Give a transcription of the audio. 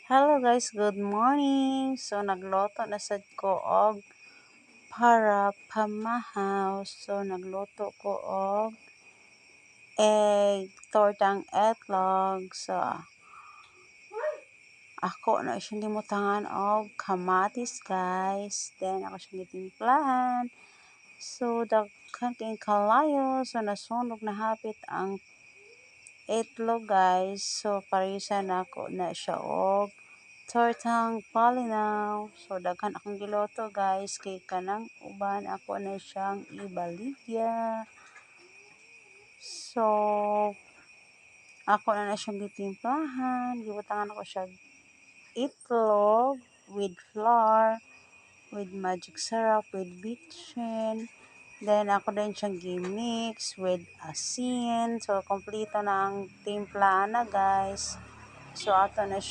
Hello guys, good morning. So nagluto na sad ko og para pamahaw. So nagluto ko og egg, tortang itlog. So ako na siyang gibutangan og kamatis, guys. Then ako siyang gitimplahan. So daghan kaayo kalayo. So nasunog na hapit ang itlog, guys. So paresan nako na siya og tortang palinaw. So daghan akong giluto, guys, kay kanang uban ako na siyang ibaligya. So ako na na siyang gitimplahan, gibutangan nako siya itlog with flour, with Magic Sarap, with bitchin. Then ako din siyang gi-mix with asin. So kompleto na ang timpla ana, guys. So ato na siya